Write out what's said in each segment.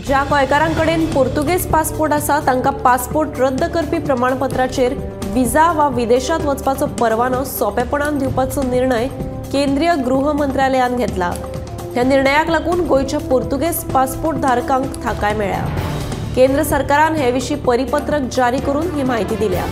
ज्या गोंयकारां कडेन पोर्तुगेज पासपोर्ट आसा तांकां पासपोर्ट रद्द करपी प्रमाणपत्राचेर विजा वा विदेशांत वचपाचो परवानो सोंपेपणान दिवपाचो निर्णय केंद्रीय गृह मंत्रालयान घेतला। ह्या निर्णयाक लागून गोंयच्या पोर्तुगेज पासपोर्ट धारकांक थाकाय मेळ्ळ्या। केंद्र सरकारान हे विशीं परिपत्रक जारी करून ही म्हायती दिल्या।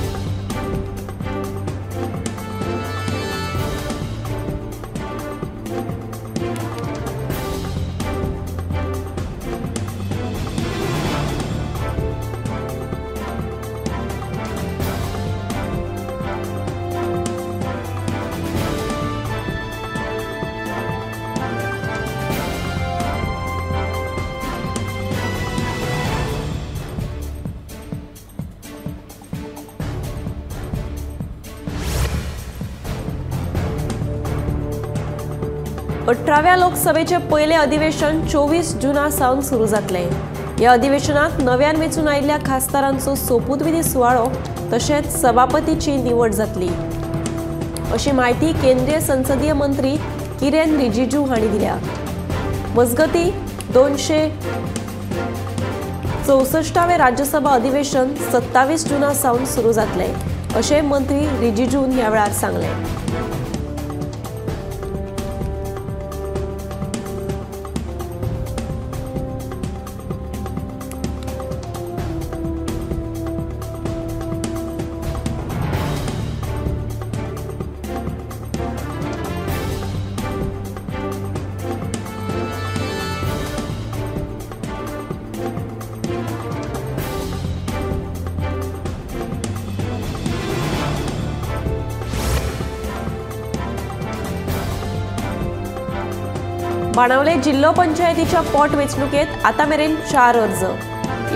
अठराव्या लोकसभेचे पयले अधिवेशन 24 जुना सावन सुरू जातले। ह्या अधिवेशनात नव्यान वेंचून आयिल्ल्या खासदारांचो सोपूतविधी सुवाळो तशेंच सभापतीची निवड जातली अशी म्हायती केंद्रीय संसदीय मंत्री किरेन रिजिजू हांणी दिल्या। मजगतीं 264वें राज्यसभा अधिवेशन 27 जुना सावन सुरू जातले अशें मंत्री रिजिजून ह्या वेळार सांगलें। बाणावले जिल्हो पंचायतीच्या पोटवेंचणुकेत आतां मेरेन 4 अर्ज।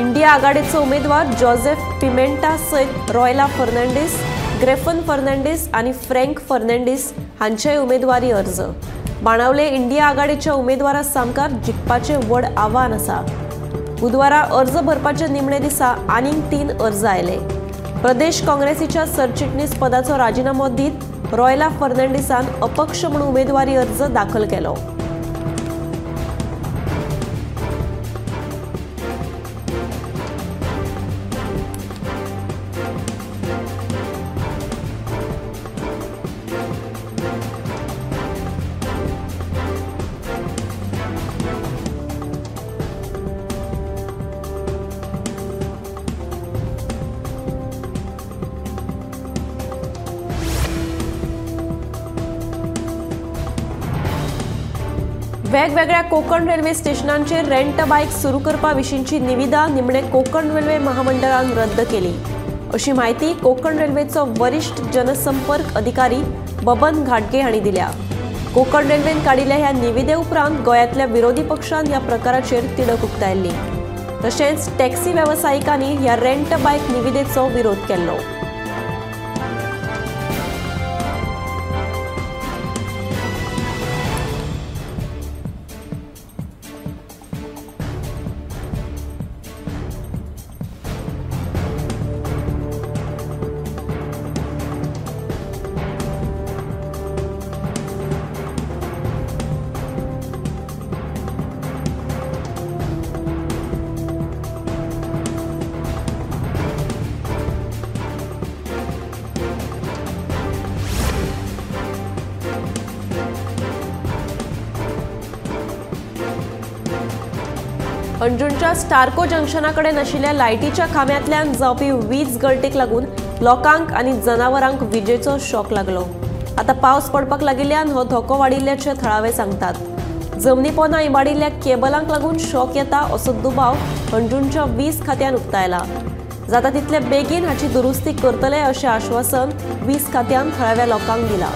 इंडिया आघाडीचो उमेदवार जोसेफ पिमेंटा सयत रॉयला फर्नांडीस, ग्रेफन फर्नांडीस आनी फ्रँक फर्नांडीस हांचेय उमेदवारी अर्ज। बाणावले इंडिया आघाडीच्या उमेदवारा सामकार जिखपाचें व्हड आव्हान आसा। बुधवारा अर्ज भरपाच्या निमणे दिसा आनीक 3 अर्ज आयले। प्रदेश काँग्रेसीच्या सरचिटणीस पदाचो राजिनामो दीत रॉयला फर्नांडीसान अपक्ष म्हूण उमेदवारी अर्ज दाखल केलो। वेगवेगळ्या कोकण रेल्वे स्टेशनांचेर रेंट बायक सुरू करपा विशींची निविदा निमणे कोकण रेल्वे महामंडळान रद्द केली अशी म्हायती कोकण रेल्वेचो वरिष्ठ जनसंपर्क अधिकारी बबन घाटगे हांणी दिल्या। कोकण रेल्वेन काडिल्ल्या ह्या निविदे उपरांत गोंयांतल्या विरोधी पक्षान ह्या प्रकाराचेर तिडक उक्तायल्ली। तशेंच टॅक्सी वेवसायिकांनी ह्या रेंट बायक निविदेचो विरोध केल्लो। अंजुणच्या स्टार्को जंक्शना कडेन आशिल्ल्या लायटीच्या खांब्यांतल्यान जावपी वीज गळटीक लागून लोकांक आनी जनावरांक विजेचो शॉक लागलो। आतां पावस पडपाक लागिल्ल्यान हो धोको वाडिल्ल्याचें थळावे सांगतात। जमनी पोंदा इबाडिल्ल्या केबलांक लागून शॉक येता असो दुबाव अंजुणच्या वीज खात्यान उक्तायला। जाता तितले बेगीन हाची दुरुस्ती करतले अशें आश्वासन वीज खात्यान थळाव्या लोकांक दिलां।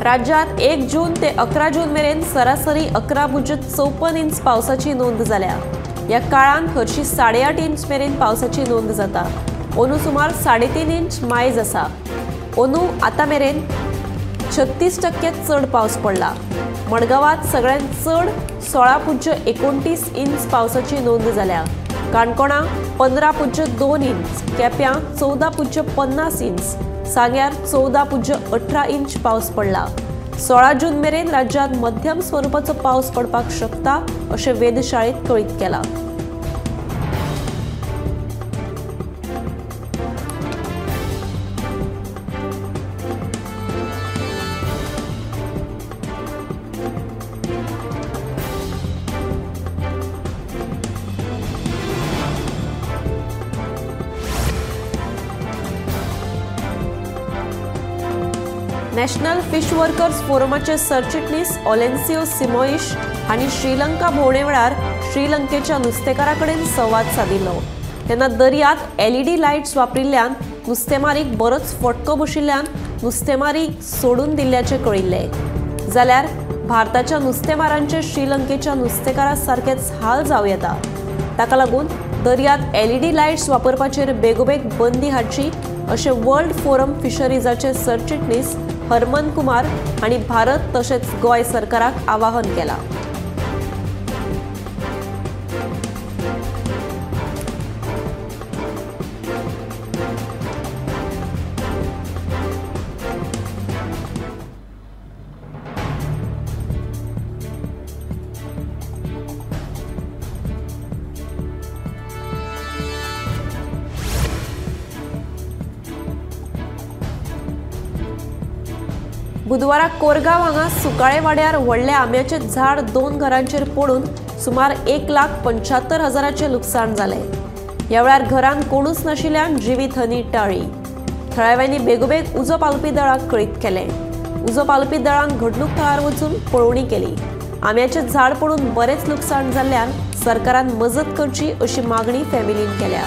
राज्यात 1 जून ते 11 जून मेरेन सरासरी 11.54 इंच पावसाची नोंद जाल्या. ह्या काळांत हरशी 8.5 इंच मेरेन पावसाची नोंद जाता. अंदू सुमार 3.5 इंच मायज आसा. अंदू आतां मेरेन 36% चड पावस पडला. मडगांवांत सगळ्यांत चड 16.29 इंच पावसाची नोंद जाल्या. काणकोणा 15.2 इंच, केप्यां 14.50 इंच, सांग्यार 14.18 इंच पावस पडला. 16 जून मेरेन राज्यात मध्यम स्वरुपाचो पावस पडपाक शकता अशें वेधशाळेत कळीत केलां. नॅशनल फिश वर्कर्स फोरमाचे सरचिटणीस ओलेन्सियो सिमोइश हांणी श्रीलंका भोंवणे वेळार श्रीलंकेच्या नुस्तेकारा कडेन संवाद सादिल्लो. तेन्ना दर्यांत एलईडी लायट्स वापरिल्ल्यान नुस्तेमारीक बरोच फटको बशिल्ल्यान नुस्तेमारी सोडून दिल्ल्याचें कळिल्लें. जाल्यार भारताच्या नुस्तेमारांचे श्रीलंकेच्या नुस्तेकारा सारकेच हाल जावं येता. ताका लागून दर्यांत एलईडी लायट्स वापरपाचेर बेगोबेग बंदी हाडची अशें वर्ल्ड फोरम फिशरीजाचे सरचिटणीस हरमन कुमार हांणी भारत तशेंच गोंय सरकाराक आवाहन केलां. बुधवारा कोरगांव हांगा सुकाळे वाड्यार व्हडल्या आंब्याचें झाड 2 घरांचेर पडून सुमार 1,75,000 लुकसाण जालें. ह्या वेळार घरांत कोणूच नाशिल्ल्यान जिवीत हानी टाळ्ळी. थळाव्यांनी बेगोबेग उजो पालोवपी दळाक कळीत केलें. उजो पालोवपी दळान घडणूक थळार वचून पळोवणी केली. आंब्याचें झाड पडून बरेंच लुकसाण जाल्ल्यान सरकारान मजत करची अशी मागणी फॅमिलीन केल्या.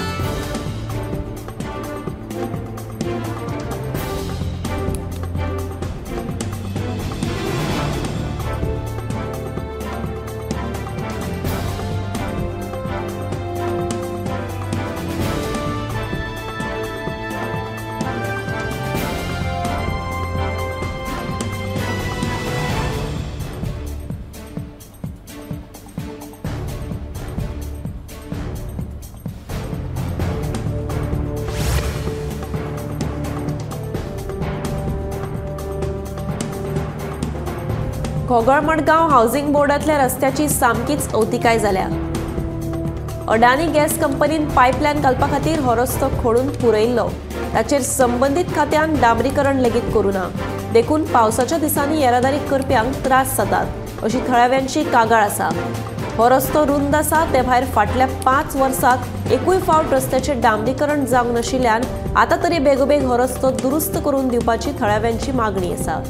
घोगळ मडगांव हावसिंग बोर्डांतल्या रस्त्याची सामकीच अवतिकाय जाल्या. अडानी गॅस कंपनीन पायपलायन घालपा खातीर हो रस्तो खोडून पुरयिल्लो. ताचेर संबंदीत खात्यान डांबरीकरण लेगीत करूं ना. देखून पावसाच्या दिसांनी येरादारी करप्यांक त्रास जातात अशी थळाव्यांची कागाळ आसा. हो रस्तो रुंद आसा, ते भायर फाटल्या 5 वर्सांत एकूय फावट रस्त्याचें डांबरीकरण जावंक नाशिल्ल्यान आतां तरी बेगोबेग हो रस्तो दुरुस्त करून दिवपाची थळाव्यांची मागणी आसा.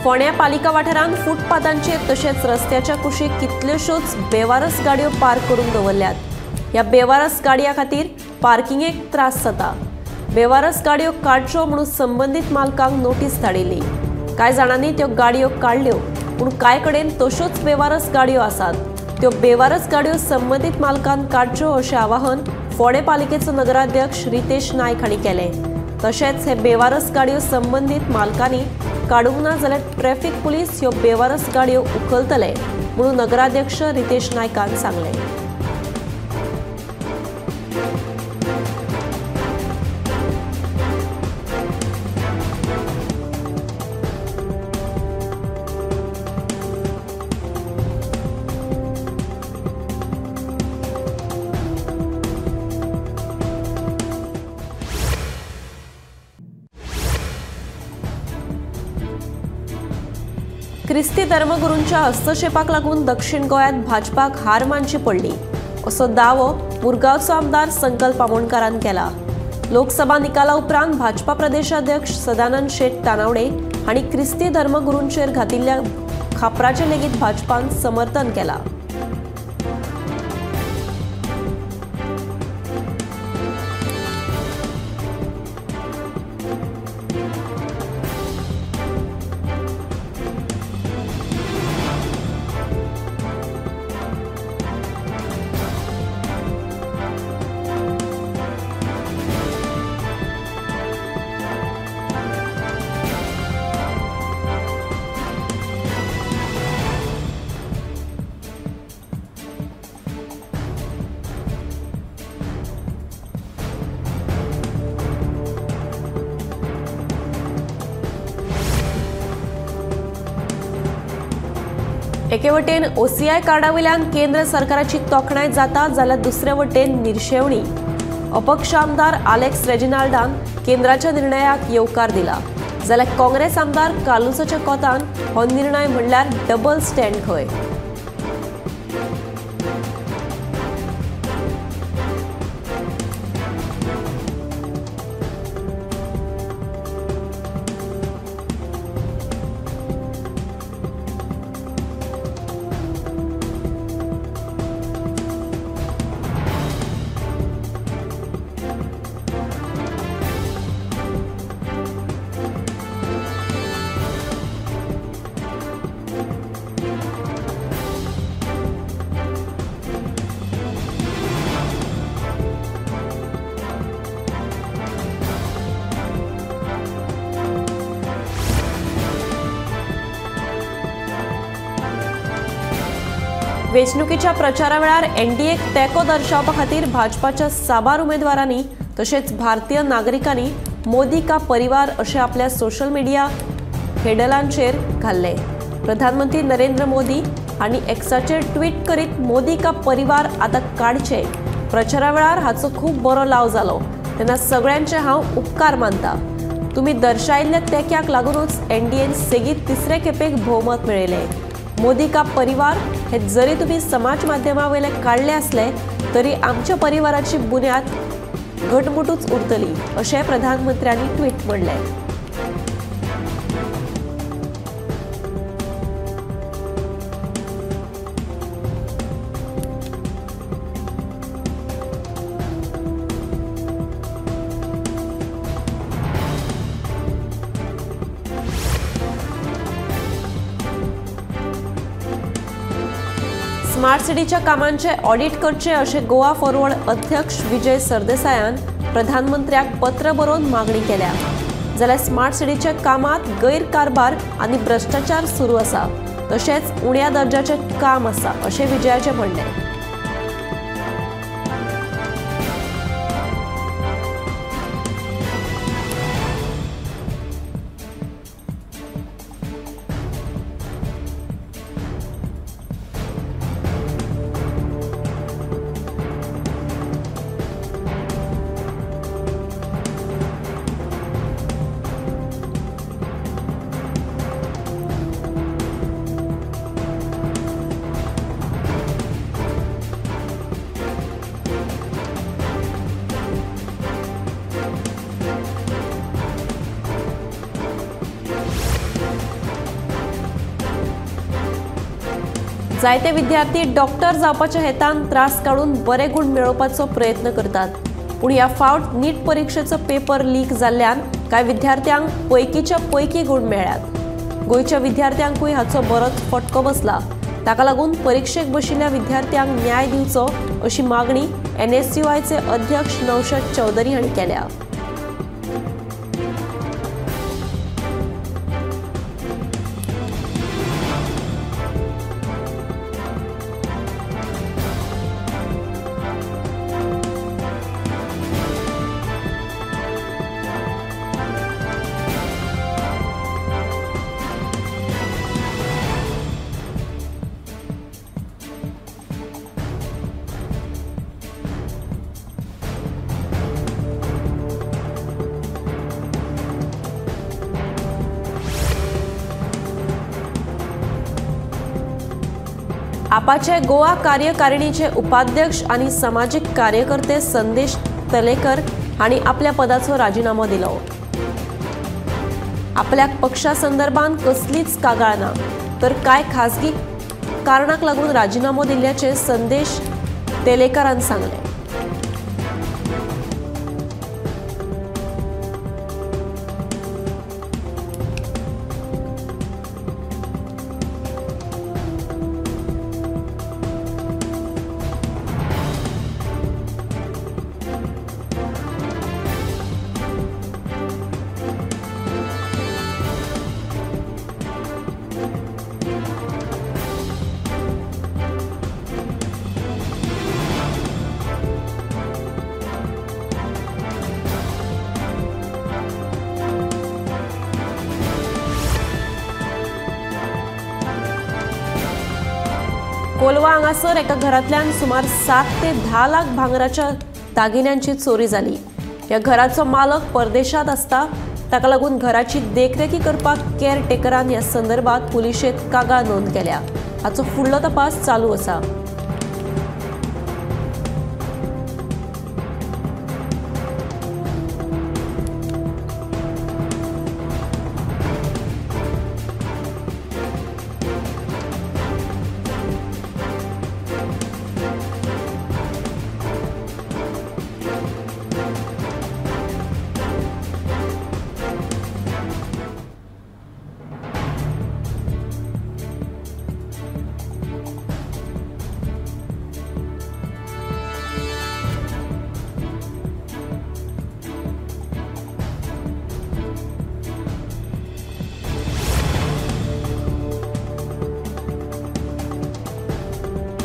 फोंड्या पालिका वाठारांत फुटपाथांचेर तशेंच रस्त्याच्या कुशीक कितल्योश्योच बेवारस गाडयो पार्क करून दवरल्यात. ह्या बेवारस गाडयां खातीर पार्किंगेक त्रास जाता. बेवारस गाडयो काडच्यो म्हणून संबंदीत मालकांक नोटीस धाडिल्ली. कांय जाणांनी त्यो गाडयो काडल्यो, पूण कांय कडेन तश्योच बेवारस गाडयो आसात. त्यो बेवारस गाडयो संबंदीत मालकान काडच्यो अशें आवाहन फोंडें पालिकेचो नगराध्यक्ष रितेश नायक हांणी केलें. तशेंच हे बेवारस गाडयो संबंदीत मालकांनी काडूंक ना जाल्यार ट्रॅफिक पुलीस ह्यो बेवारस गाडयो उखलतले म्हणून नगराध्यक्ष रितेश नायकान सांगलें. क्रिस्ती धर्मगुरूंच्या हस्तक्षेपाक लागून दक्षिण गोंयांत भाजपाक हार मानची पडली असो दावो मुरगांवचो आमदार संकल्प आमोणकारान केला। लोकसभा निकाला उपरांत भाजपा प्रदेशाध्यक्ष सदानंद शेट तानावडे हांणी क्रिस्ती धर्मगुरूंचेर घातिल्ल्या खापराचें लेगीत भाजपान समर्थन केलां। एके वटेन ओसीआय कार्डा वयल्यान केंद्र सरकाराची तोखणाय जाता जाल्यार दुसरे वटेन निर्शेवणी। अपक्ष आमदार आलेक्स रेजिनाल्डान केंद्राच्या निर्णयाक येवकार दिला जाल्यार काँग्रेस आमदार कार्लुसाच्या कोतान हो निर्णय म्हणल्यार डबल स्टँड खंय। वेंचणुकेच्या प्रचारावेळार एनडीएक तेंको दर्शावपा खातीर भाजपाच्या साबार उमेदवारांनी तशेंच भारतीय नागरिकांनी मोदी का परिवार अशें आपल्या सोशल मिडिया हँडलांचेर घाल्लें। प्रधानमंत्री नरेंद्र मोदी हांणी एक्साचेर ट्वीट करीत मोदी का परिवार आतां काडचें, प्रचारावेळार हाचो खूब बरो लाव जालो तेन्ना सगळ्यांचे हांव उपकार मानता। तुमी दर्शायिल्ल्या तेंक्याक लागूनच एनडीएन सेगीत तिसरे खेपेक भोवमत मेळयलें। मोदी का परिवार हे जरी तुम्ही समाज माध्यमावयले काडले आसले तरी आमच्या परिवाराची बुन्याद घटमुटूच उरतली अशें प्रधानमंत्र्यांनी ट्वीट म्हणलें। स्मार्ट सिटीच्या कामांचे ऑडिट करचे अशें गोवा फॉरवर्ड अध्यक्ष विजय सरदेसायान प्रधानमंत्र्याक पत्र बरोवन मागणी केल्या। जाल्यार स्मार्ट सिटीच्या कामांत गैरकारभार आनी भ्रश्टाचार सुरू आसा तशेंच उण्या दर्जाचें काम आसा अशें विजयाचें म्हणणें। जायते विद्यार्थी डॉक्टर जावपाच्या हेतान त्रास काडून बरे गूण मेळोवपाचो प्रयत्न करतात, पूण ह्या फावट नीट परिक्षेचो पेपर लीक जाल्ल्यान कांय विद्यार्थ्यांक पैकीच्या पैकी गूण मेळ्ळ्यात। गोंयच्या विद्यार्थ्यांकूय हाचो बरोच फटको बसला। ताका लागून परिक्षेक बशिल्ल्या विद्यार्थ्यांक न्याय दिवचो अशी मागणी एनएसयूआयचे अध्यक्ष नौशद चौधरी हांणी केल्या। आपाचे गोवा कार्यकारिणीचे उपाध्यक्ष आनी समाजीक कार्यकर्ते संदेश तलेकर हांणी आपल्या पदाचो राजिनामो दिलो। आपल्याक पक्षा संदर्भात कसलीच कागाळ ना, तर काय खासगी कारणाक लागून राजिनामो दिल्ल्याचे संदेश तेलेकरान सांगले। कोलवा हांगासर एका घरांतल्यान सुमार 7 ते 10 लाख भांगराच्या दागिन्यांची चोरी जाली। ह्या घराचो मालक परदेशांत आसता, ताका लागून घराची देखरेखी करपाक केअरटेकरान ह्या संदर्भात पुलिशेंत कागाळ नोंद केल्या। हाचो फुडलो तपास चालू आसा।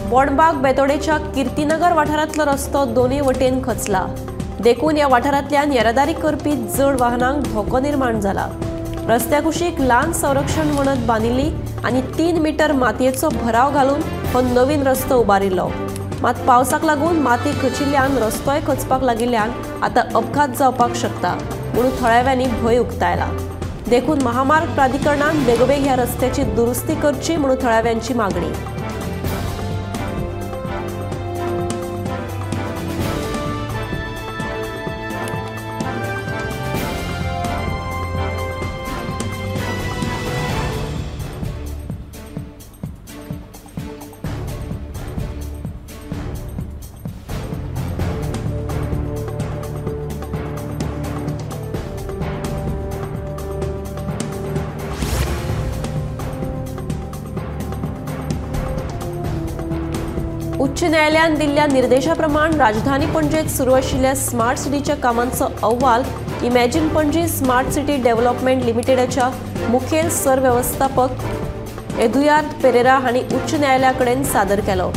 बोणबाग बेतोडेच्या कीर्तिनगर वाठारांतलो रस्तो दोनूय वटेन खचला, देखून ह्या वाठारांतल्यान येरादारी करपी जड वाहनांक धोको निर्माण जाला। रस्त्या कुशीक ल्हान संरक्षण वणत बांदिल्ली आनी 3 मीटर मातयेचो भराव घालून हो नवीन रस्तो उबारिल्लो। मात पावसाक लागून माती खचिल्ल्यान रस्तोय खचपाक लागिल्ल्यान आतां अपघात जावपाक शकता म्हणून थळाव्यांनी भंय उक्तायला। देखून महामार्ग प्राधिकरणान बेगोबेग ह्या रस्त्याची दुरुस्ती करची म्हणून थळाव्यांची मागणी। उच्च न्यायालयान दिल्ल्या निर्देशाप्रमाण राजधानी पणजेत सुरू आशिल्ल्या स्मार्ट सिटीच्या कामांचो अहवाल imagine Panaji smart city development लिमिटेडाच्या मुखेल सरवेवस्थापक एदुयार्द पेरेरा हांणी उच्च न्यायालया कडेन सादर केलो।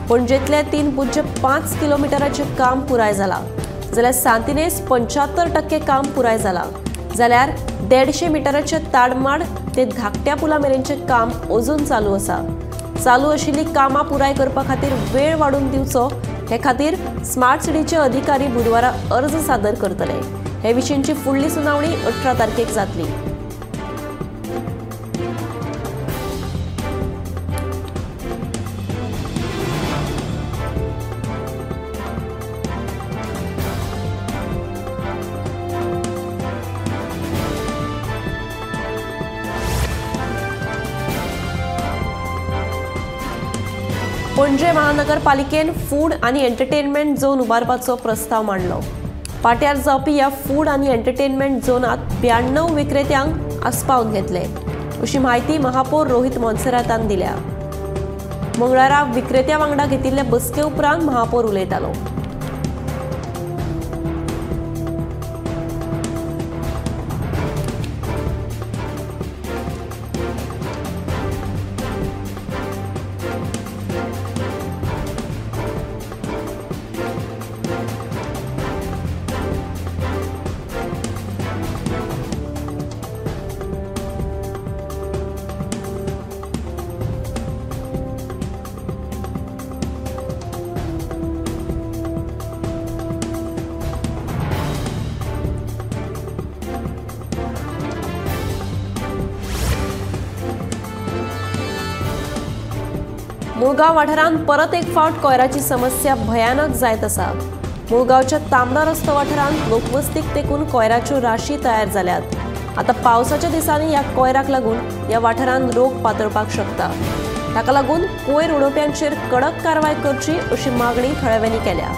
पणजेंतल्या 3.5 किलोमिटराचें काम पुराय जालां, जाल्यार सांतिनेस 75% काम पुराय जालां, जाल्यार 150 मिटराचे ताडमाड ते धाकट्या पुला मेरेनचें काम अजून चालू आसा। चालू आशिल्ली कामां पुराय करपा खातीर वेळ वाडोवन दिवचो हे खातीर स्मार्ट सिटीचे अधिकारी बुधवारा अर्ज सादर करतले। हे विशींची फुडली सुनावणी 18 तारखेक जातली। पणजे महानगरपालिकेन फूड आनी एंटरटेनमेंट झोन उबारपाचो प्रस्ताव मांडलो। पाट्यार जावपी ह्या फूड आनी एंटरटेनमेंट झोनात 92 विक्रेत्यांक आस्पावन घेतले अशी म्हायती महापौर रोहित मोन्सेरातान दिल्या। मंगळारा विक्रेत्या वांगडा घेतिल्ले बसके उपरांत महापौर उलयतालो। मुळगांव वाठारांत परत एक फावट कोयराची समस्या भयानक जायत आसा। मुळगांवच्या तांबडा रस्तो वाठारांत लोकवस्तीक तेकून कोयराच्यो राशी तयार जाल्यात। आतां पावसाच्या दिसांनी ह्या कोयराक लागून ह्या वाठारांत रोग पातळपाक शकता। ताका लागून कोयर उडोवप्यांचेर कडक कारवाय करची अशी मागणी थळाव्यांनी केल्या।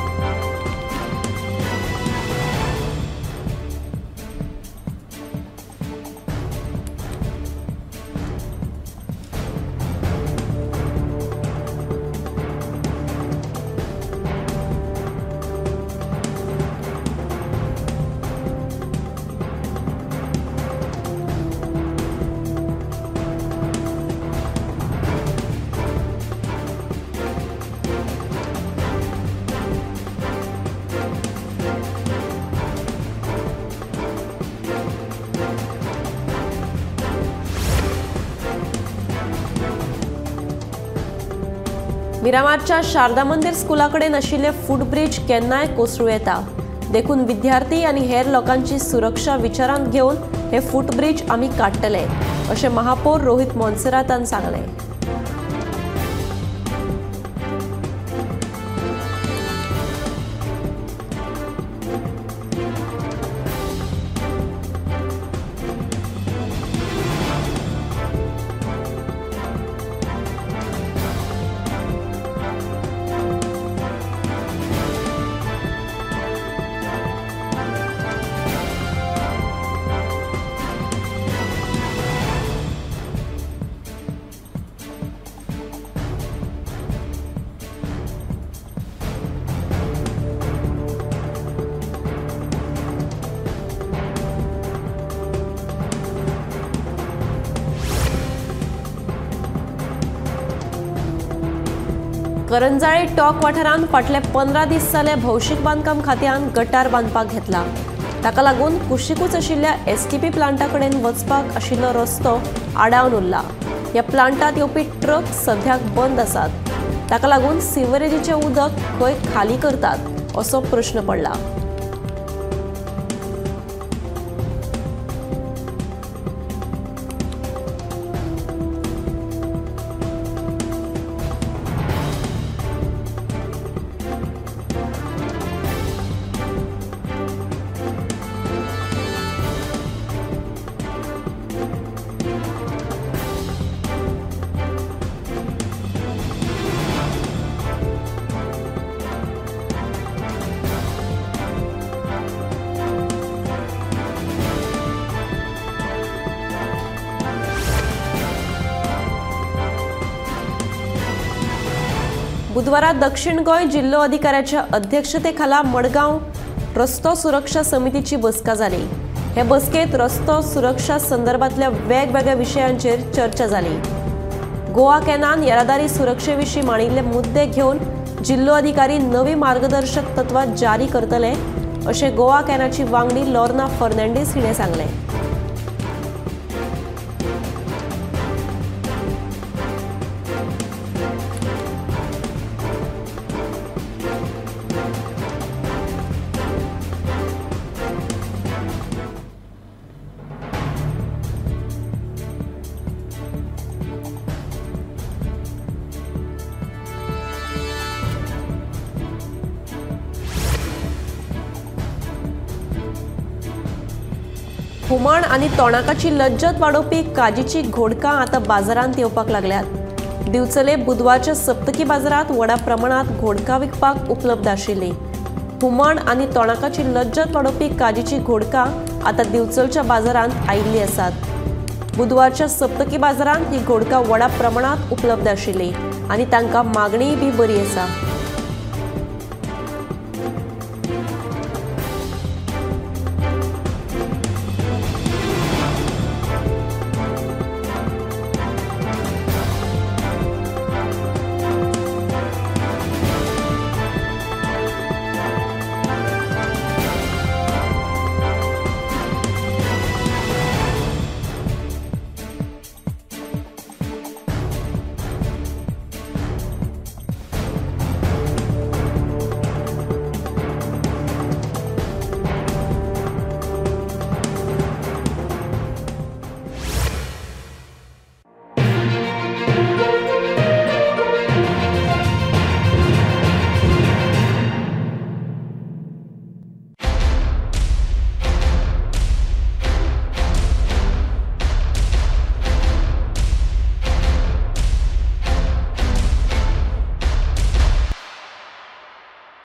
मिरामारच्या शारदा मंदिर स्कुला कडेन आशिल्ले फुटब्रिज केन्नाय कोसळूं येता, देखून विद्यार्थी आनी हेर लोकांची सुरक्षा विचारांत घेवन हे फुटब्रिज आमी काडटले अशें महापौर रोहित मोन्सेरातान सांगलें। करंजाळे टॉक वाठारांत फाटले 15 दीस जाले भौशीक बांदकाम खात्यान गटार बांदपाक घेतला। ताका लागून कुशीकूच आशिल्ल्या एसटीपी प्लांटा कडेन वचपाक आशिल्लो रस्तो आडावन उरला। ह्या प्लांटांत येवपी ट्रक सद्याक बंद आसात, ताका लागून सिवरेजीचें उदक खंय खाली करतात असो प्रश्न पडला। बुधवारा दक्षिण गोंय जिल्लो अधिकाऱ्याच्या अध्यक्षतेखाला मडगांव रस्तो सुरक्षा समितीची बसका जाली। हे बसकेत रस्तो सुरक्षा संदर्भातल्या वेगवेगळ्या विशयांचेर चर्चा जाली। गोवा कॅनान येरादारी सुरक्षे विशीं मांडिल्ले मुद्दे घेवन जिल्लो अधिकारी नवी मार्गदर्शक तत्वां जारी करतले अशें गोवा कॅनाची वांगडी लॉर्ना फर्नांडीस हिणें सांगलें। हुमण आनी तोणाकाची लज्जत वाडोवपी काजीची घोडकां आतां बाजारांत येवपाक लागल्यात। दिवचले बुधवारच्या सप्तकी बाजारांत व्हडा प्रमाणांत घोडकां विकपाक उपलब्ध आशिल्ली। हुमण आनी तोणाकाची लज्जत वाडोवपी काजीची घोडकां आतां दिवचलच्या बाजारांत आयिल्ली आसात। बुधवारच्या सप्तकी बाजारांत ही घोडकां व्हडा प्रमाणांत उपलब्ध आशिल्ली आनी तांकां मागणीय बी बरी आसा।